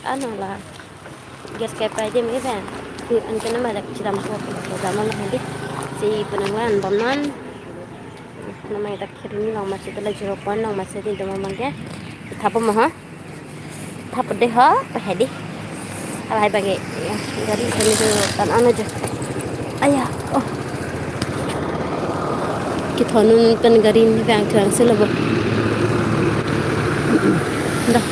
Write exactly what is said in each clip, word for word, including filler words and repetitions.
Ano la gas kai pai de me ben. Pu an pen nama dak chidam ko ko dam lo hadi. Si penang lan bom non. Nama dak kiri long masih tu la zero point long masih di doma mangke. Thap mo ha. Thap de ha, pa hadi. Alai bagi. Ya, gari sini tu tan ano je. Aya, oh. Kithonun pen gari ni bang thang sila bo. Dah.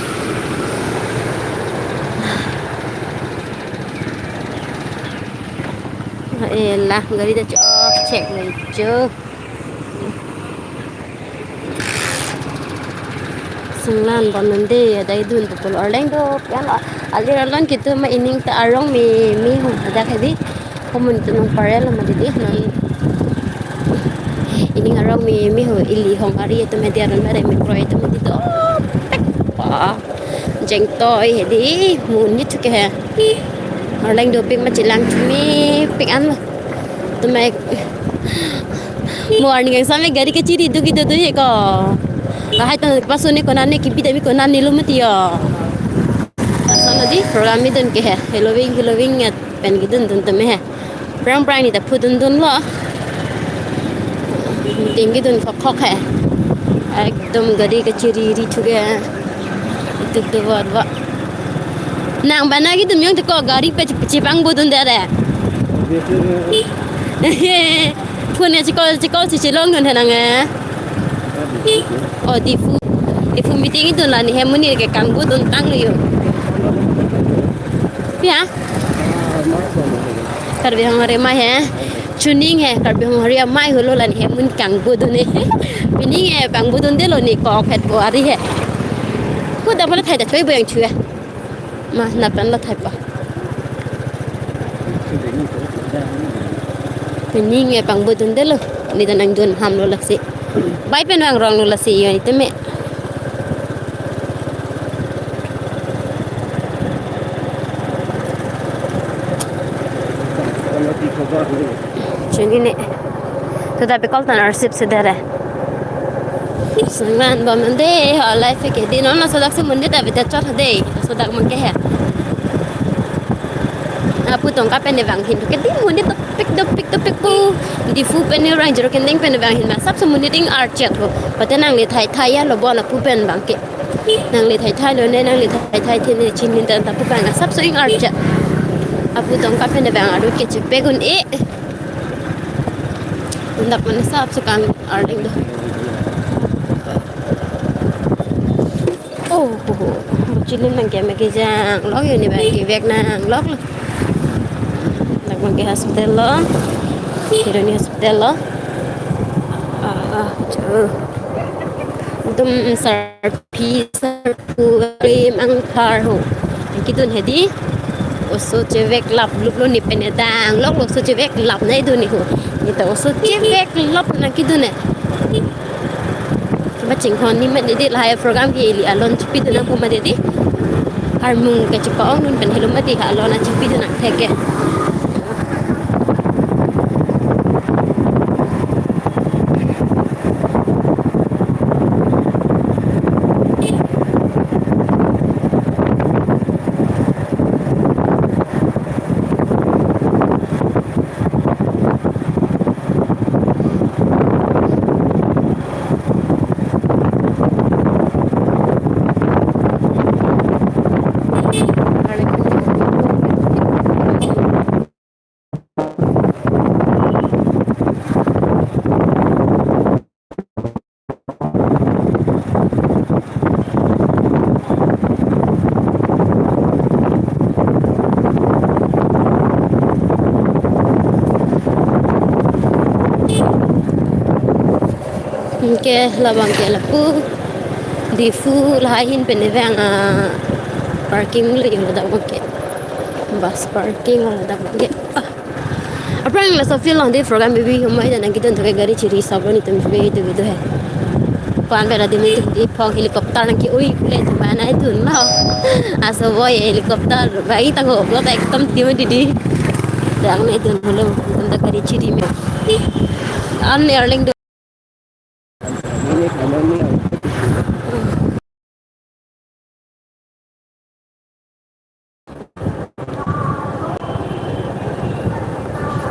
Eh, lah, gari ta chok chek lagi chok. Singlan bom non de, adai dun pupul Arleng do, pian a-, alir alon kitu ma ining ta arong me, me ho, hadak hadi. Komun tu nung parel ma didi, non. Ining arong me, me ho, ili hong hari itu media ron bare me kroi itu medi do, pek pa. Jeng toi hedi, monit ke he. Arleng dopik ma chelang chumi, pik an. Tumai. Morning ang sampai gari kachiri dugi dudu he ko. Lahai tang pasu ne konane kibida mi konane lo mati yo. Asal di program mi dun ke he. Halloween, Halloween ngat pen gidun dun teme he. Prang prang ni ta phudun dun lo. Tinggi dun khok khok he. Ekdom gari kachiri ri thuge. Itu tu buat buat. Nang bana gidun yong teko gari pe chipang budun dere. Phone ya chikol chikol si chilong dun he nang eh. Oh, Diphu. Diphu meeting idun la ni he monit ke kang budun tang lo yo. Ya. Karbi Anglong hari ma he. Chuning he, Karbi Anglong hari amai holo la ni he monit kang budun he. Pining he, pang budun de lo ni ko phet bo ari he. Ku da pala thai da choi bo yang chu he. Ma, na pen lo thai pa. Pining he pang budun de lo. Ni da nang dun ham lo lasi. Bai pen vang rong lo lasi yo ni teme. Chini ne. Tu tapi kol tan arsip sedere. Singlan bom non de, ho life ke di non laso dak si monit ta bida chot de, laso dak mangke he. Apu tongka pen vang hin ke di monit dopik dopik dopik pu. Diphu pen rang jero kendeng pen vang hin ma sap si monit ding archet ho. Pate nangli thai thai ya lo bon apu pen bang ke. Nangli thai thai lo ne, nangli thai thai the ne chin min tan ta pu bang sap so ing archet. Apu tongka pen vang adu ke chepe gun e. Dak mana sap so kang Arleng do. Oh, oh, oh. Chilin nang ke me kejang lok yo ni bang kevek nang lok lo. Dak bang ke hospital lo. Kiro ni hospital lo. Ah, ah, chu. Dum sarpi sarpu rim angthar ho. Kidun hedi. Oso chevek lap lup lo ni pen dang lok lo oso chevek lap nai dun ni ho. Ni ta oso chevek lap nang kidun ne. Ba chinghon ni ma didi lahai program ke ili alon chipi dun nang pu ma didi. Armung ke chipa ong nun pen helo ma di ha alon a chipi dun nang theke. Ke labang ke lapu Diphu lahai hin pen vang a parking lo yo ladak bang ke. Bus parking lo ladak bang ke. Ah. Aphrang laso field along de program bibi humai dan nang kidun thake gari chiri sabon itum bibi itu bidu he. Pan bela dimi itu di phong helicopter nang ke-ui kule itu mana itu no. Aso boy helicopter bai tang ho blot ekdom dimi didi. Dang na itu holo itum ta gari chiri me. An Arleng do.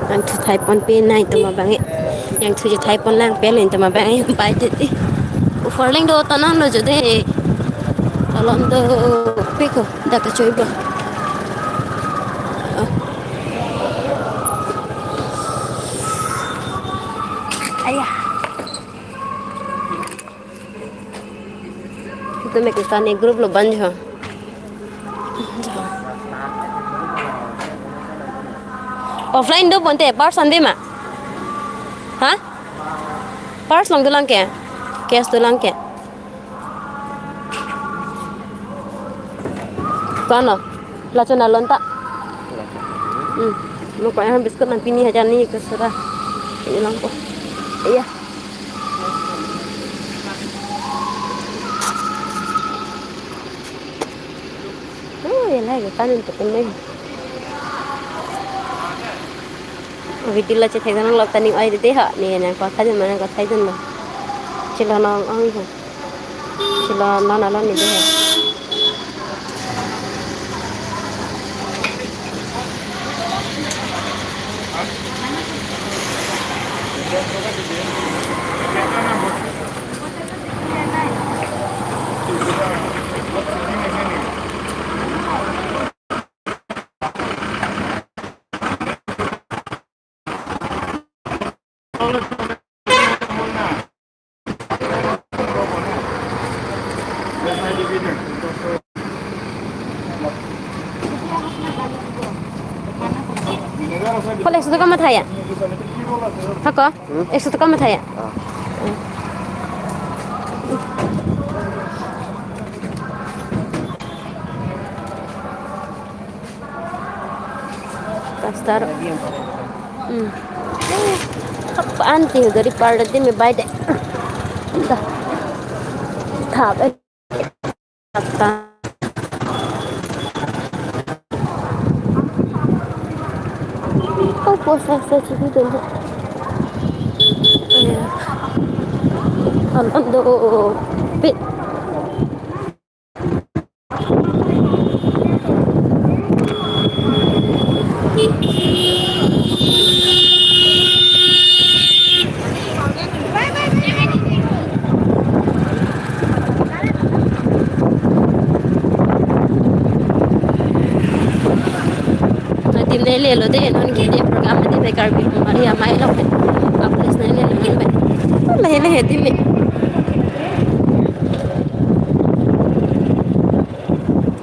Yang thu thai ponpe nangtum abang e. Yang thu je thai pon lang pen nangtum abang e. Bai titi. Ufarling do tanang lo jode. Alon do peko. Dak kachoi bo. Oh. Ayah. Itu me kita ne group lo banjo. Offline do ponte, purse ande ma? Ha? Purse long dolang ke? Cash dolang ke? Kono? Lachon alon ta? Hmm. Mo ko yang biscuit nangpi ni hajar ni ke sura. Ini lang ko. Iya. Oh, ya lah, ya kan untuk ini. Video la chethek nang lok tani ai de ha, ni nang ko thai ma nang ko thai dun ma. Chilo nang ang ha. Chilo nang alon ni de ha. Kol ekso taka matha ya? Hako? Hmm? Ekso taka matha ya? Ah. Hmm. Pastor. Hmm. Apaan ti gari parda di me bai de. Dah. Thap, eh. Thap ta. Oh, puasa saya sih dulu. Alon do. Pi. Adim nai lelo de, non ke de program de, me Karbi Mari amei lo. Aplis nai lelo de. Lehe lehe de me.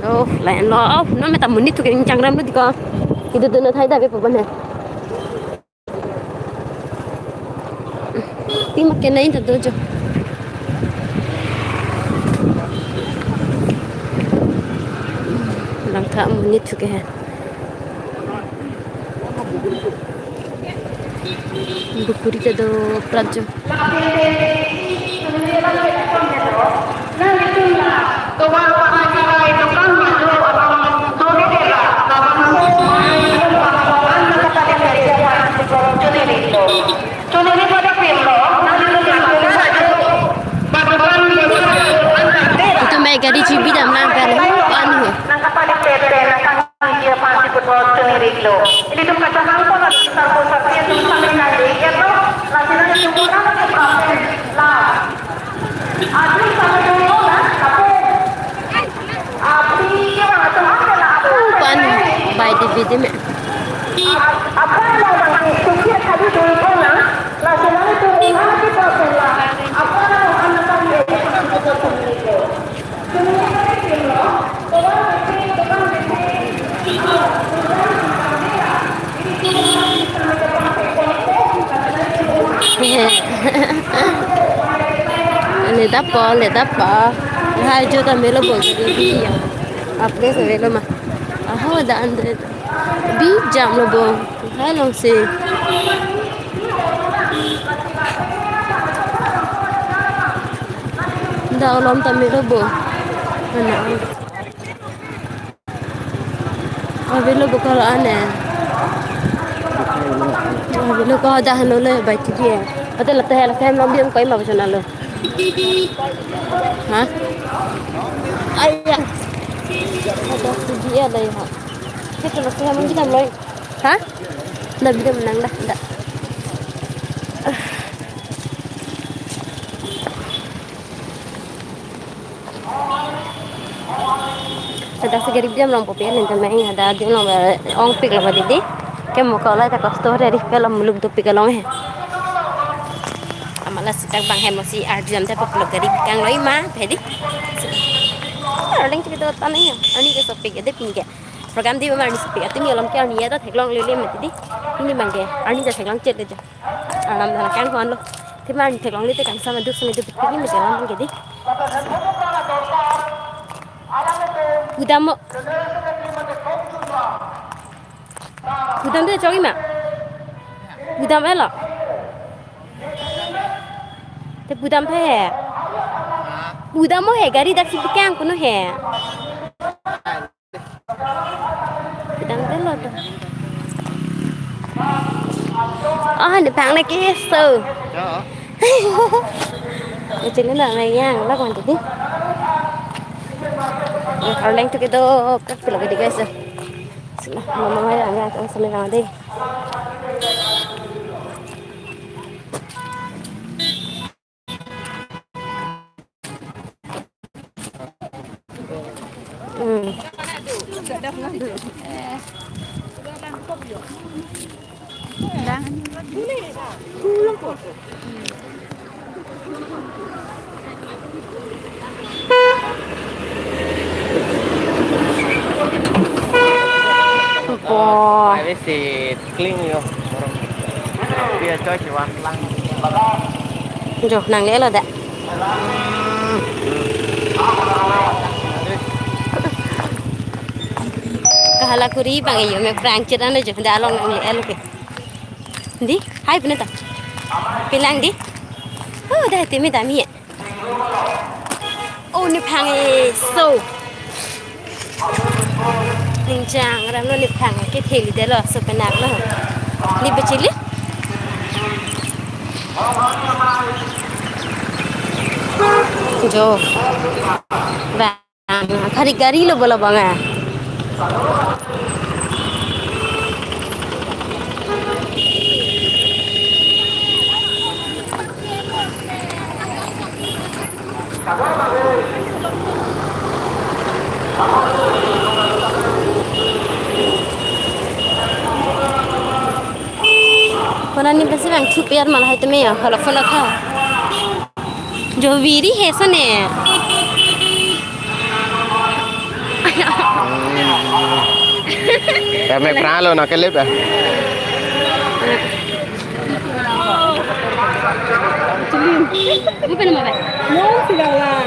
Oh, lain lo. Oh, non me ta monit thu ke changdam lo di ko. Idu dun athai da be po bane. Pima ke nai ta dojo. Langtha monit thu ke he. Bukuri ta do prat jo. Itu me gari chibi dam lang kan, anu. Ilitum kachahang pon ilitum sarpo sarpi atum sampai nang dei ya to, lasi nang itum pun nang ke prapen la. Atum sampai dulu na, tapi api ke bang atum apa la, api pan bai di bidi me. Apa la bang ke suki tadi dulu na, lasi nang itum pun nang ke prapen la. Apa la bang anak kami itu. Leda po, leda po. Hai jo ta melo bo jadi ya. Apne se melo ma. Aho da andre. Bi jam lo bo. Hai long se. Da olom ta melo bo. Mana? Avelo bo kala ane. Avelo ko dah no le bai ti dia. Ate lata hela hem lom biang koi ma bachana lo. Ha? Aya. Ada tu dia dai ha. Kita lata hem kita mulai. Ha? Da bidam nang da, da. Seta si gari bidam long popi alen ta main ada di long ba ongpik lo ba didi. Ke mo ko la ta kosto re ri pe lo muluk dopik along he. Amala sitak bang he mo si arjam ta pok lo gari bikang lo ima pe di. Arleng cik do tan ya. Ani ke sopik de pin ke. Program di ba arni sopik. Atimi alam ke arni ya ta theklong lele mati di. Ini bang ke. Arni ta theklong chet de. Alam dana kang hon lo. Thima arni theklong le te kang sama duk sama duk pik ni mete alam ke di. Pudam mo. Pudam te chong ima. Pudam elo. Te pudam phe he. Pudam mo he gari dak si pikang kuno he. Kedam delo to. Oh, nephang na keso. Ya. Kecil na yang lak mandi ni. Arleng tu kedo kak pilo kedo guys. Sila mama mai yang ya tong sila mandi. Hmm. Bo. Privacy clean yo. Dia coy si wan lang. Jo, nangle lo da. Kahala kuri bang iyo me prang chet ano jo da along nangle lo ke. Di, hai pina ta. Pilang di. Oh, da timi dami ya. Oh, nephang e so. Ningjang ram lo nephang ke theli delo so penak lo. Ni bechili. Jo. Ba. Khari gari lo bolo bang a. Kona ni besi bang thu piyar malah itu me ya, kalau phone kha. Jo viri he sone. Kami pralo na kelip ya. Chilin. Bukan nama ba? No, sigaw lang.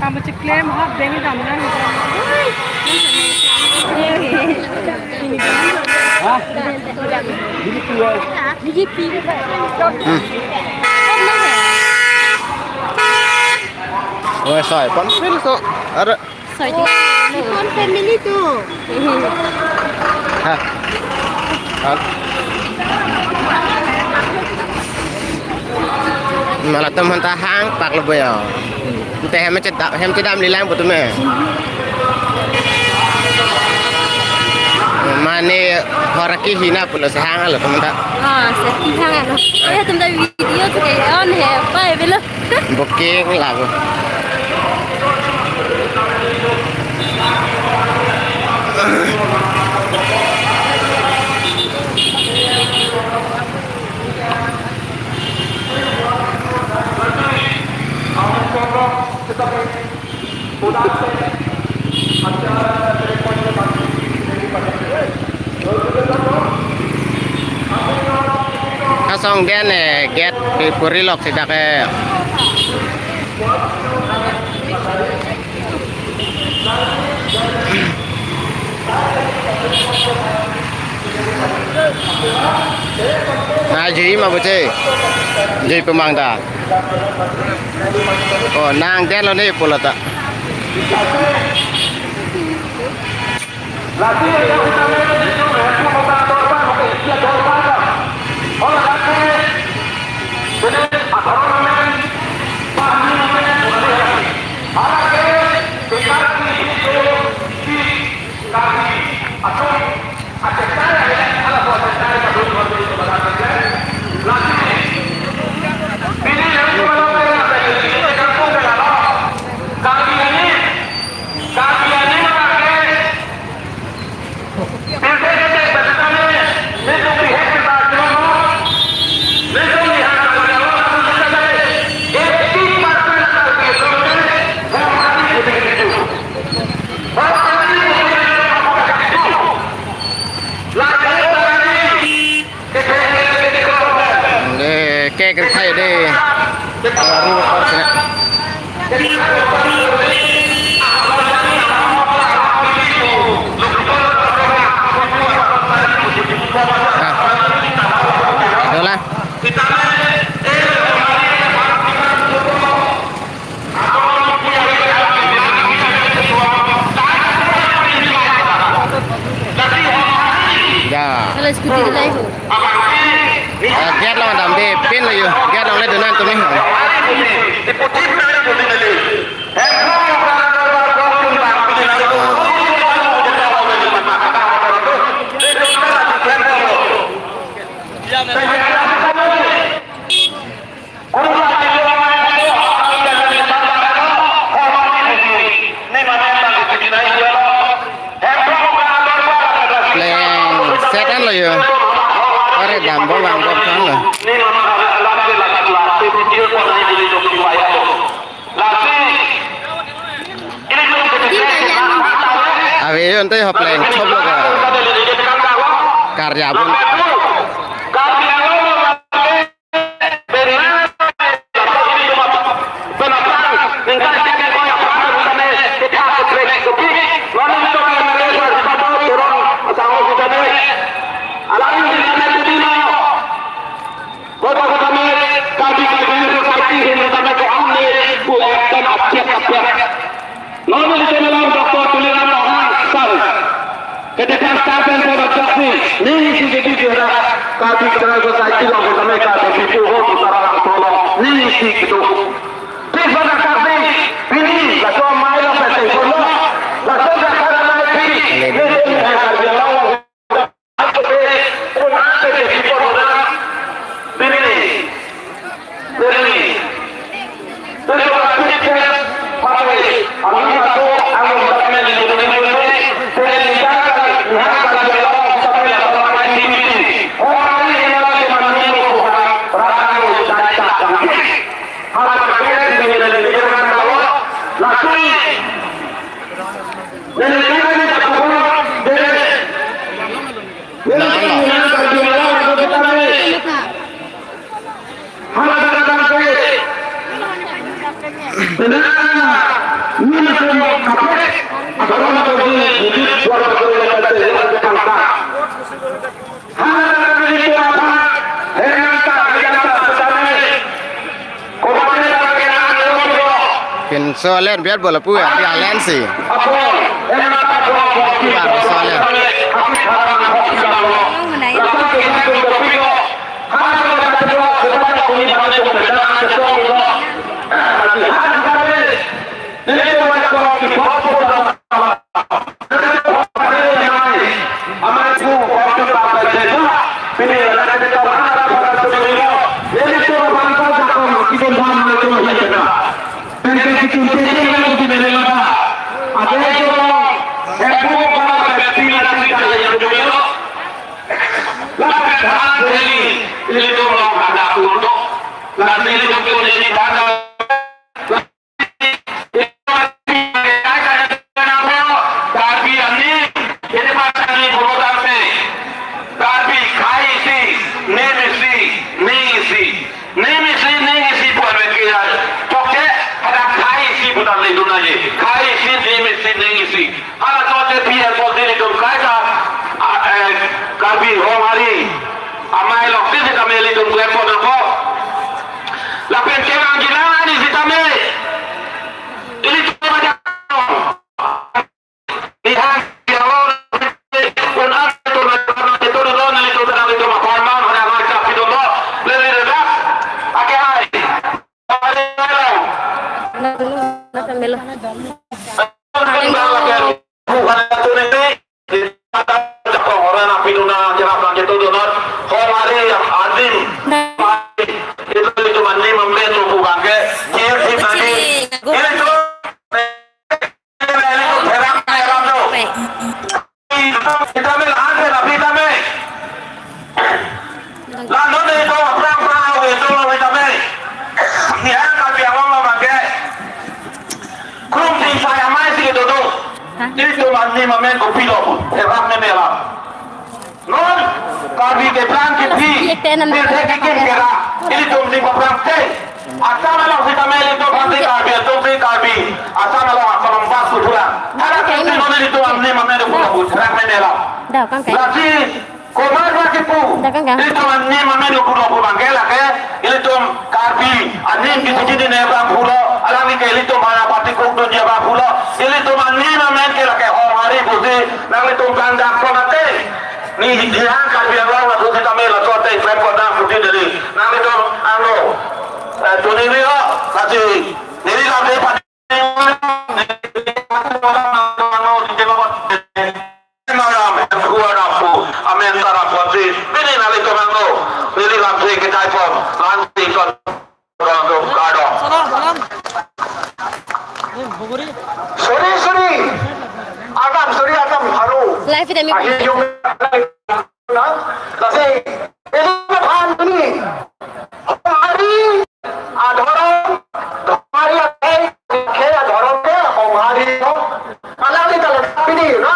Ang baca claim ha, bengi dam lang. Ha? Biji pi. Hmm. Oh, soi, pon pil so. Ada. Soi. Oh, ipon family tu. Ha. Ha. Malah teman tahang pak lebo ya. Ante hem chedam, hem chedam lilang putu me. Mane hora ke hina pulo sehang lo teman ta. Ah, sehang lo. Oh ya, teman ta video tu kayak on he, apa ya bilo? Booking lagu. Asong den eh gate puri lok sida ke. Na jui ma boche. Jui pemang ta. Oh, nang den lo ne pulo ta. Eh, baru apa sih? Nah, itulah. Ya. Kalau scooty ke lain. Eh, gate along damde pinlo yo. Gate along le dunnon tumi. Pleng set anlo yo. Are dampo vangpo thanlo. Ave yo ante ho pleng thoplo ka. Karya pon. Nono di channel Doctor Tuliram Ronghang sir. Ketika star pen saya baca si, ni si jadi juara. Kami kena society lo, kami kena pipu ho, putaran tolong, ni si gitu. Please, bang, kami ini, laso mai lo, pete polo, laso jakarta lagi, ni si, ni si, ni si, Pinso alen biar bola pu ya, dia alen si. Baru soalnya. Karbi ani, ini bahasa ni pulutan se. Karbi khei isi, nem isi, ning isi. Nem isi, ning isi pu an vek ke ya. Pokok ke ada khei isi pu ta le dun aja. Khei isi, nem isi, ning isi. Hala tote P R four dili dun kai ta, ah, eh, Karbi Ronghari. Amei lok ti si kami ilitum klempo nangpo. Lapen kevang jilang ani sitame. Ilitum aja. Ihan, ya Allah, un an, ilitum, ilitum, ilitum, ilitum, ilitum, aparman, ada macam itu, loh. Lebih dekat. Pakai hai. Melo, melo. Lalu ni ko prang prang awi tu lo vitamin. Ni ha Karbi Anglong lo bangke. Krum sing saya mai si dodo. Hah? Ni tu man ni mamen kopi lo. Erap ni melam. Non Karbi keplang kephi, pirthe kekim kera, ilitum ning paprang te. Assam along sitame ilitum aphan si Karbi atum si Karbi Assam along akolom bas kuthulang. Hana kenti non ilitum anim amen pulo puthrak men elo. Dak kan kai. Lasi komat ra kipu. Dak kan kai. Ilitum anim amen pulo pu bangke lake. Ilitum Karbi anim kiti kiti ne bang pulo. Alangli ke ilitum hana party kok dunji bang pulo. Ilitum anim amen ke lake Honghari pusi nanglitum tangdak ko mate. Ni diang Karbi Anglong laso sitame laso te pen kodang putih dari. Nanglitum angno, eh, tuni rio, lasi neli lamde padi. Maram, huan apu, amen tara poti. Pini nanglitum angno, neli lamde ke type of, lansi kon. Kado. Salam, salam. Eh, Bogori. Sorry, sorry. Agam, sorry, agam, haru. Live itu mi. Ahi yung na, kasi, ini kan ini. Hari, adhorom, hari, hari, adhorom ke, hari, no. Alam kita lagi ini, no.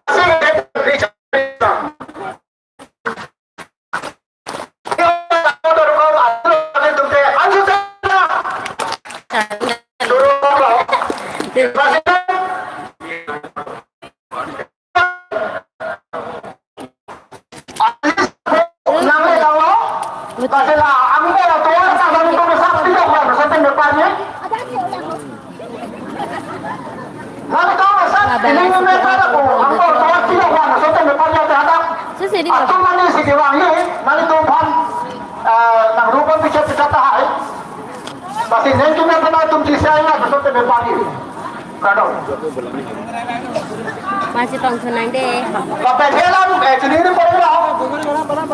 Kasi, Sisi di. Atum mani si kevang ye, mani atum aphan, eh, nang rupa picha picha tahai. Pasi neng tum aphan atum si saya na betul te bepagi. Kado. Masih tong senang deh. Lapen helam, eh, sini ni pori lah.